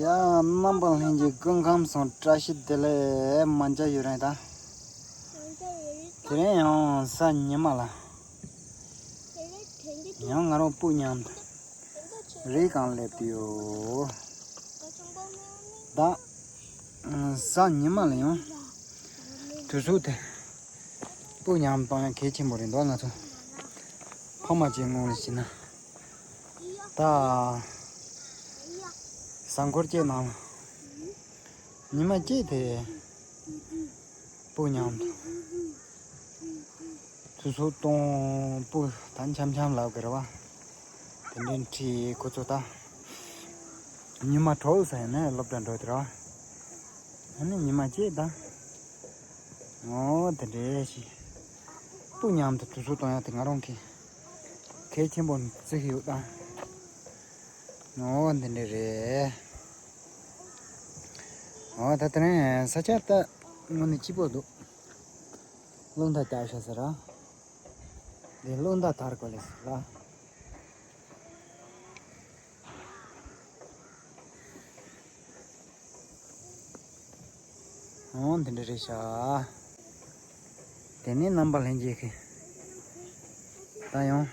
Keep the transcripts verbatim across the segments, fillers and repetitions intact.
ཡ། རྣམ་པ་ལྷན་རྒྱས་སྐུ་ཁམས་བཟང་། བཀྲ་ཤིས་བདེ་ལེགས། མ་འཇའ་ཡོད་རེད་ད། དེ་རིང་ཡང་གཟའ་ཉི་མ་ལ། ཡང་ང་རང་སྤུ་མཉམ་དུ་རི་སྒང་སླེབས་ཡོད། ད་གཟའ་ཉི་མ་ལ་ཡང་དུས་ཚོད་དེ་སྤུ་མཉམ་གཏོང་ཡ་གལ་ཆེན་པོ་རེད་འདུག་ང་ཚོ་ཕ་མ་གཅིག་ངོས་ནས་བྱས་ན། ད་གཟའ་འཁོར་གཅིག་ནང་ལ་ཉི་མ་གཅིག་དེ་སྤུ་མཉམ་དུ་དུས་ཚོད་གཏོང་། སྤུ་ད་འཆམ་འཆམ་ལབ་དགོས་རེད་བ། དེ་འདྲའི་འཁྲིད་ཁོ་ཚོ་ད་ཉི་མ་དྲུག་ཙམ་ཡིན་ན་སློབ་གྲྭ་འགྲོ་དེ་རེད་བ། ཨ་ནི་ཉི་མ་གཅིག་ད། ཨོ་དེ་འདྲས་ཞིག་སྤུ་མཉམ་དུ་དུས་ཚོད་གཏོང་ཡ་དེ་ང་རང་གི་གལ་ཆེན་པོ་བརྩི་གི་ཡོད་ད། ཨོ་དེ་འདྲས་རེད། ཨོ་ད་དེ་རིང་ས་ཆ་ད་དངོས་གནས་སྐྱིད་པོ་འདུག་རླུང་རྟ་རྒྱག་ཤག་ཟེར་ར། འདི་རླུང་རྟ་དར་གོ་ལེ་ཟེར་ལ། ཨོ་འདི་འདྲ་རེད་ཤག་དེ་ནས་རྣམ་པ་ལྷན་རྒྱས་ཀྱིས་ད་ཡང་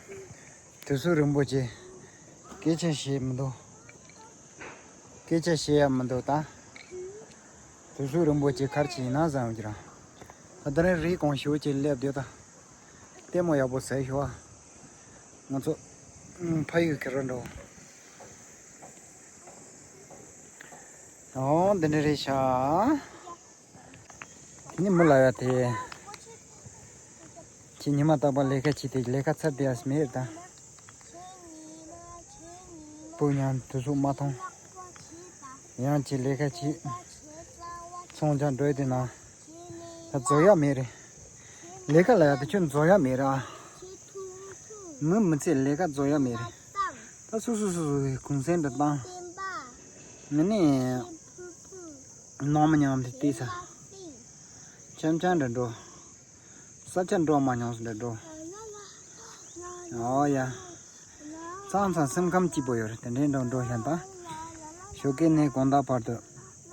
དུས་ཚོད་རིང་པོ་ཅིག་སྐད་ཆ་བཤད་མི་འདུག་སྐད་ཆ་བཤད་ཡ་མི་འདུག་ད་དུས་ཚོད་རིང་པོ་ཅིག་གར་ཅིག་ཡིན་ན་བཟང་གི་ར། ད་དེ་རིང་རི་གོང་ཞེ་པོ་ཅིག་སླེབས་བསྡད་ད། ལྟད་མོ་ཡག་པོ་ཟེར་ཞུ་བ། ང་ཚོ་ཕ་ཡུལ་གྱི་རི་འགྲོ། ཨོ་འདི་འདྲ་རེད་ཤག་དེ་ནི་མི་ལ་ཡ་དེ། ཁྱེད་ཉི་མ་རྟག་པར་ལས་ཀ་བྱེད་དེ་ལས་ཀ་ཚར་དེ་ཡ་མེད་ད། སྤུ་མཉམ་དུས་ཚོད་མ་མཐོང་། ཡང་ཁྱེད་ལས་ཀ་བྱེད། ཚོང་རྒྱག་འགྲོ་དེ་ན། ད་རྫོགས་ཡ་མེད་རེད། ལས་ཀ་ལ་ཡ་དེ་ཁྱོད་རྫོགས་ཡ་མེད་ར། མི་མི་ཚེ་ལས་ཀ་རྫོགས་ཡ་མེད་རེད། ད་སོ་སོ་སོ་སོ་གི་གུང་སེང་འདྲ་བཏང་། ང་ནི་ནང་མི་མཉམ་དུ་བལྟས་ས། འཆམ་འཆམ་འདྲ་འགྲོ། ས་ཆ་འགྲོ་མ་མྱོང་ས་འདྲ་འགྲོ། ཨོ་ཡ། མཚམས་མཚམས་སེམས་ཁམས་སྐྱིད་པོ་ཡོད་རེད་དེ་འདྲའི་འགྲོ་འགྲོ་བཞིན་ད། ཞོགས་ཀས་ནས་དགོང་དག་བར་དུ་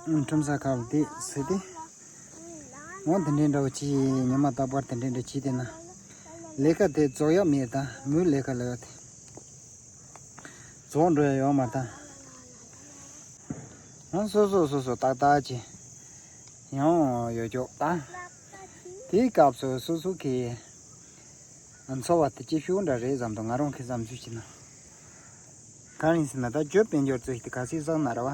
ཁྲོམ་ས་ཁག་ལ་བསྡད་ཟེར་ཏེ། འོ་དེ་འདྲའི་འདྲ་བོ་ཅིག་ཉི་མ་རྟག་པར་དེ་འདྲའི་འདྲ་བྱས་བསྡད་ན། ལས་ཀ་དེ་རྫོགས་ཡ་མེད་ད་མོའི་ལས་ཀ་ལས་ཀ་དེ། རྫོགས་འགྲོ་ཡ་ཡོད་མ་ད། ང་སོ་སོ་སོ་སོ་ཏག་ཏག་ཅིག་ཡོང་ཡོད་ཅོག་ད། དེའི་སྐབས་སུ་སོ་སོ་གི་འཚོ་བ་དེ་སྐྱིད་ཤོས་འདྲ་རེད་བསམ་འདུག་ང་རང་གི་བསམ་ཚུལ་བྱས་ན། གང་ཡིན་ཟེར་ན་ད་རྒྱུ་དཔལ་འབྱོར་ཚོ་ཞིག་དེ་ག་ཚོད་བསགས་ན་ར་བ།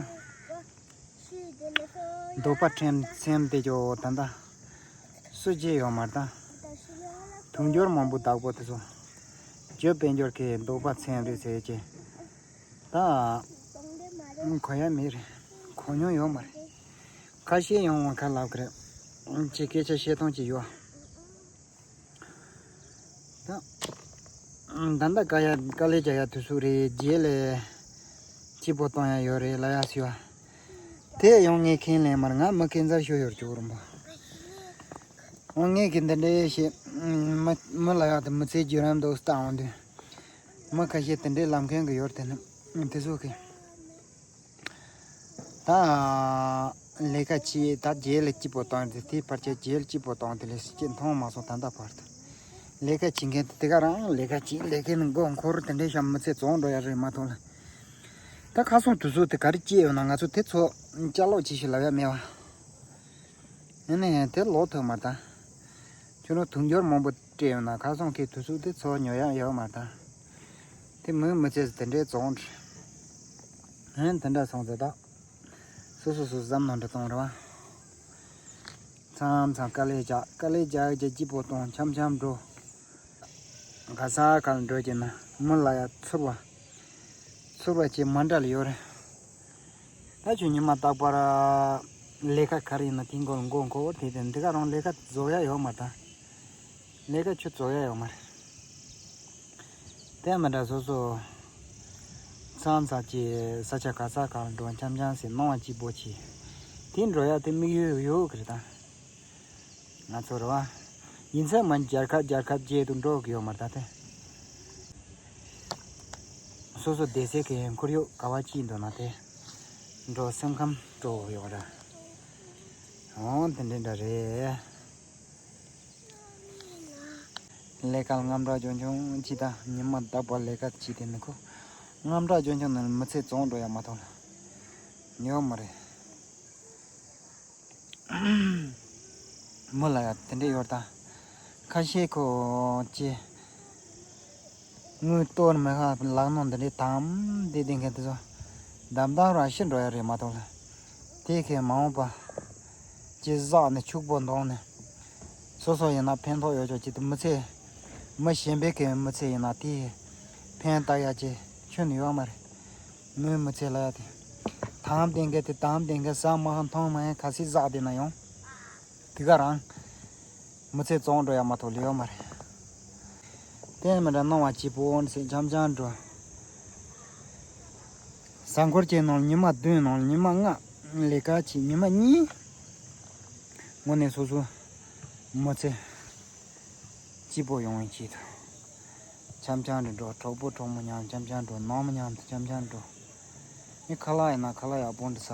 འདོད་པ་ཁྲེམ་ཚེམ་དེ་ཅོག་ད་ད། སུ་བརྗེད་ཡོད་མ་རེད་ད། དུང་སྦྱོར་མང་པོ་བདག་པོ་དེ་ཚོ། རྒྱུ་དཔལ་འབྱོར་གྱི་འདོད་པ་ཚེམ་རེད་ཟེར་གྱི། ད། གོ་ཡ་མེད་རེད། གོ་མྱོང་ཡོད་མ་རེད། ཁ་ཤས་ཡོང་བ་ཁ་ལབ་ཀྱི་རེད། ཅེས་སྐད་ཆ་བཤད་སྟངས་ཅིག་ཡོད། ད། ད་ལྟ་དཀའ་ཡ་དཀའ་ལས་རྒྱག་ཡ་དུས་ཚོད་རེད། རྗེས་ལ་སྐྱིད་པོ་གཏོང་ཡ་ཡོད་རེད་ལབ་ཡ་ཟེར་བ། དེ་ཡང་ངས་ཁས་ལེན་མར་ང་མི་ཁེ་མཚར་ཤོར་ཡོད་ཅོག་རུང་པ། འོ་ངས་ཀྱི་འདི་འདྲའི་ཞེས་མི་མི་ལ་ཡག་དེ་མི་ཚེ་བརྒྱུད་རིམ་འདུག་ལྟ་འོང་དུས། མི་ཁ་ཤས་དེ་འདྲའི་ལམ་མཁན་གྱི་ཡོད་དེ་ནི་དེ་ཚོ་གི། ད་ལས་ཀ་བྱས་ད་རྗེས་ལ་སྐྱིད་པོ་བཏང་དེ་དེའི་བར་ཆད་རྗེས་ལ་སྐྱིད་པོ་བཏང་དེ་ལས་སྐྱིད་མཐོང་མ་སོང་ད་ལྟ་བར་དུ། ལས་ཀ་བྱེད་མཁན་དེ་དེ་ག་རང་ལས་ཀ་བྱེད་ལས་ཀའི་ནང་མགོ་འཁོར་དེ་འདྲའི་ཤ་མི་ཚེ་རྫོགས་འགྲོ་ཡ་རེད་མ་གཏོགས་ལ། ད་ཁ་སང་དུས་ཚོད་དེ་ག་རེ་སྐྱེས་ཡོད་ན་ང་ཚོ་དེ་ཚོ་ཅ་ལག་ཅིག་ཞིག་ལབ་ཡ་མེད་བ། ཡིན་ནའི་དེ་ལོག་ཐུབ་མ་ད། ཁྱོད་རང་དུང་སྦྱོར་མང་པོ་སྤྲད་ཡོད་ན་ཁ་སང་གི་དུས་ཚོད་དེ་ཚོ་ཉོ་ཡ་ཡོད་མ་ད། དེ་མི་མི་ཚེ་དེ་འདྲའི་བཙོང་། ཧན་དེ་འདྲ་སོང་ཚེ་ད། སོ་སོ་སོ་བསམ་ནང་འདྲ་བཙོང་རེད་བ། མཚམས་མཚམས་དཀའ་ལས་རྒྱག་དཀའ་ལས་རྒྱག་རྒྱག་སྐྱིད་པོ་གཏོང་འཆམ་འཆམ་འགྲོ། ག་ས་ག་ལ་འགྲོ་རྒྱུ་ན་མི་ལ་ཡ་ཚོར་བ། ཚོར་བ་ཅིག་མ་འདྲ་ལ་ཡོད་རེད། ད་ཁྱོད་ཉི་མ་རྟག་པར་ལས་ཀ་ག་རེ་ཡིན་ན་དེའི་མགོ་ལ་མགོ་འཁོར་དེ་དེ་འདི་ག་རང་ལས་ཀ་རྫོགས་ཡ་ཡོད་མ་རེད་ད། ལས་ཀ་ཁྱོད་རྫོགས་ཡ་ཡོད་མ་རེད། དེ་མི་འདྲ་སོ་སོ། མཚམས་མཚམས་ཀྱི་ས་ཆ་ག་ས་ག་ལ་འགྲོ་འཆམ་འཆམ་ཟེར་སྣང་བ་སྐྱིད་པོ་ཆེ། དེ་འགྲོ་ཡ་དེ་དམིགས་ཡུལ་ཡོད་གི་རེད་ད། ང་ཚོ་རེད་བ། ཡིན་ཚད་མ་རྒྱལ་ཁབ་རྒྱལ་ཁབ་བརྒྱད་དུ་འགྲོ་གི་ཡོད་མ་རེད་ད་དེ། སོ་སོ་བསྡད་སའི་གི་ཁོར་ཡུག་ག་བ་ཅིག་འདུག་ན་དེ། འགྲོ་སེམས་ཁམས་སྤྲོ་བོ་ཡོད་ར། འོ་དེ་འདྲ་འདྲ་རེད། ལས་ཀ་དངངས་སྐྲག་ཆུང་ཆུང་ཅིག་དང་ཉི་མ་རྟག་པར་ལས་ཀ་བྱེད་དེ་ནི་ཁོ། དངངས་སྐྲག་ཆུང་ཆུང་ནི་མི་ཚེ་བཙོང་འགྲོ་ཡ་མ་ཐུབ་ལ། ཡོད་མ་རེད། མི་ལ་ཡ་དེ་འདྲས་ཡོད་ད། ཁ་ཤས་ཁོ་ཅི། དངུལ་གཏོར་མི་ཁ་ལག་ནང་འདི་འདྲས་དམ་བསྡད་བསྡད་མཁན་དེ་ཚོ། འདམ་དམ་ར་ཤི་འགྲོ་ཡ་རེད་མ་གཏོགས་ལ། དེ་ཁའི་མ་འོངས་པ། ཅི་བསགས་ནས་ཕྱུག་པོ་འདོང་ནས། སོ་སོ་ཡིན་ན་ཕན་ཐོགས་ཡོད་ཆོག་ཅི་དུ་མི་ཚེ། མི་གཞན་པའི་ཁའི་མི་ཚེ་ཡིན་ན་དེ། ཕན་བཏགས་ཡ་ཅི་ཁྱོན་ནས་ཡོད་མ་རེད། མོའི་མི་ཚེ་ལ་ཡ་དེ། དམ་བསྡད་མཁན་དེ་དམ་བསྡད་མཁན་ཟ་མ་ཧ་མཐོང་མ་ཧན་ག་སྲིད་བསགས་བསྡད་ན་ཡང་། དེ་ག་རང་། མི་ཚེ་བཙོང་འགྲོ་ཡ་མ་གཏོགས་ལེ་ཡོད་མ་རེད། དེ་མི་འདྲ་སྣང་བ་སྐྱིད་པོ་འདི་ཚེ་འཆམ་འཆམ་འགྲོ། གཟའ་འཁོར་གྱི་ནང་ཉི་མ་བདུན་ནང་ཉི་མ་ལྔ། ལས་ཀ་བྱེད་ཉི་མ་གཉིས། དངོས་གནས་སོ་སོ། མི་ཚེ། སྐྱིད་པོ་ཡོང་བའི་ཆེད་དུ། འཆམ་འཆམ་རེ་འགྲོ། གྲོགས་པོ་གྲོགས་མོ་མཉམ་འཆམ་འཆམ་འགྲོ། ནང་མི་མཉམ་དུ་འཆམ་འཆམ་འགྲོ། ཨེ་ཁ་ལག་ཡིན་ན་ཁ་ལག་ཡག་པོ་འདི་ཟ།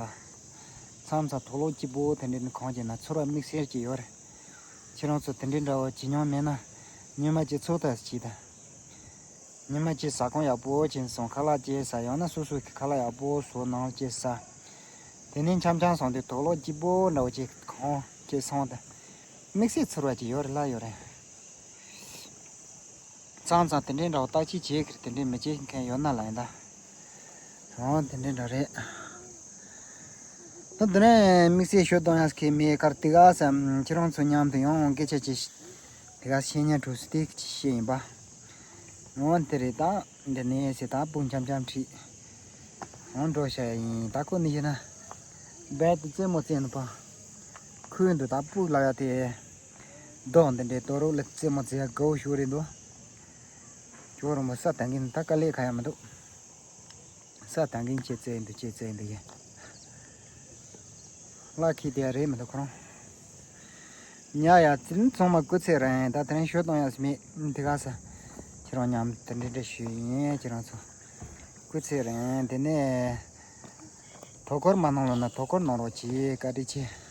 མཚམས་མཚམས་དུག་ལོག་སྐྱིད་པོ་དེ་འདྲས་ནི་གང་བྱེད་ན་ཚོར་བ་དམིགས་བསལ་གྱི་ཡོད་རེད། ཁྱེད་རང་ཚོ་དེ་འདྲས་འདྲ་བོ་བྱེད་མྱོང་མེད་ན། ཉི་མ་གཅིག་ཚོགས་ཐབས་བྱེད་དང་། ཉི་མ་གཅིག་ཟ་ཁང་ཡག་པོ་ཅིག་སོང་ཁ་ལག་ཅིག་ཟ། ཡང་ན་སོ་སོ་གི་ཁ་ལག་ཡག་པོ་བཟོ་ནང་ཅིག་ཟ། དེ་ནས་འཆམ་འཆམ་སོང་དུས་དུག་ལོག་སྐྱིད་པོ་འདྲ་བོ་ཅིག་གང་ཅིག་སོང་དང་། དམིགས་བསལ་ཚོར་བ་ཅིག་ཡོད་རེད་ལ་ཡོད་རེད། མཚམས་མཚམས་དེ་འདྲའི་འདྲ་བོ་བརྟག་དཔྱད་བྱེད་ཀྱི་རེད། དེ་འདྲའི་མི་བྱེད་མཁན་ཡོད་ན་ལ་ཡིན་ད། འོ་དེ་འདྲའི་འདྲ་རེད། ད་དེ་ནས་དམིགས་བསལ་ཤོད་གཏོང་ཡག་གི་མེད་ཀར་དེ་ག་ས་ཁྱེད་རང་ཚོ་མཉམ་དུ་ཡང་སྐད་ཆ་ཅིག་དེ་ག་བཤད་ཉན་གྲུ་སུ་དེ་ཅིག་བཤད་ཡིན་པ། འོ་དེ་རེད་ད། འདི་ནས་ཟེར་ད་སྤུ་འཆམ་འཆམ་ཁྲིད། འོ་འགྲོ་བྱ་ཡ་ཡིན་ད་ཁོ་ནི་ཡིན་ན། རྦད་དེ་རྩེད་མོ་རྩེ་ནི་པ། ཁོས་འདི་ད་སྤུ་ལ་ཡ་དེ། རྡོ་འདི་འདྲའི་རྡོ་རོག་ལ་རྩེད་མོ་རྩེ་ཡ་དགའ་བོ་ཞིག་རེད་འདུག་ཅོ་རུ་མོ་ས་དང་གིན་ད་དཀའ་ལས་ཁ་ཡ་མི་འདུག་ས་དང་གིན་ཅེ་རྩེ་འདུག་ཅེ་རྩེ་འདུག་ཡ། ལ་ཁི་དེ་རེད་མི་འདུག་ཁོ་རང་། ཉ་ཡ་ཙིན་ཚང་མ་སྐུ་ཚེ་རིང་ད་དེ་རིང་ཤོད་གཏོང་ཡ་སི་མེད་དེ་ག་ས། ཁྱེད་རང་མཉམ་དེ་འདྲ་འདྲ་ཞུས་ཡིན་ཁྱེད་རང་ཚོ། སྐུ་ཚེ་རིང་དེ་ནས། དོ་ཁུར་མ་གནང་ལོ་ན་དོ་ཁུར་གནང་རོགས་གྱིས་བཀའ་དྲིན་ཆེ།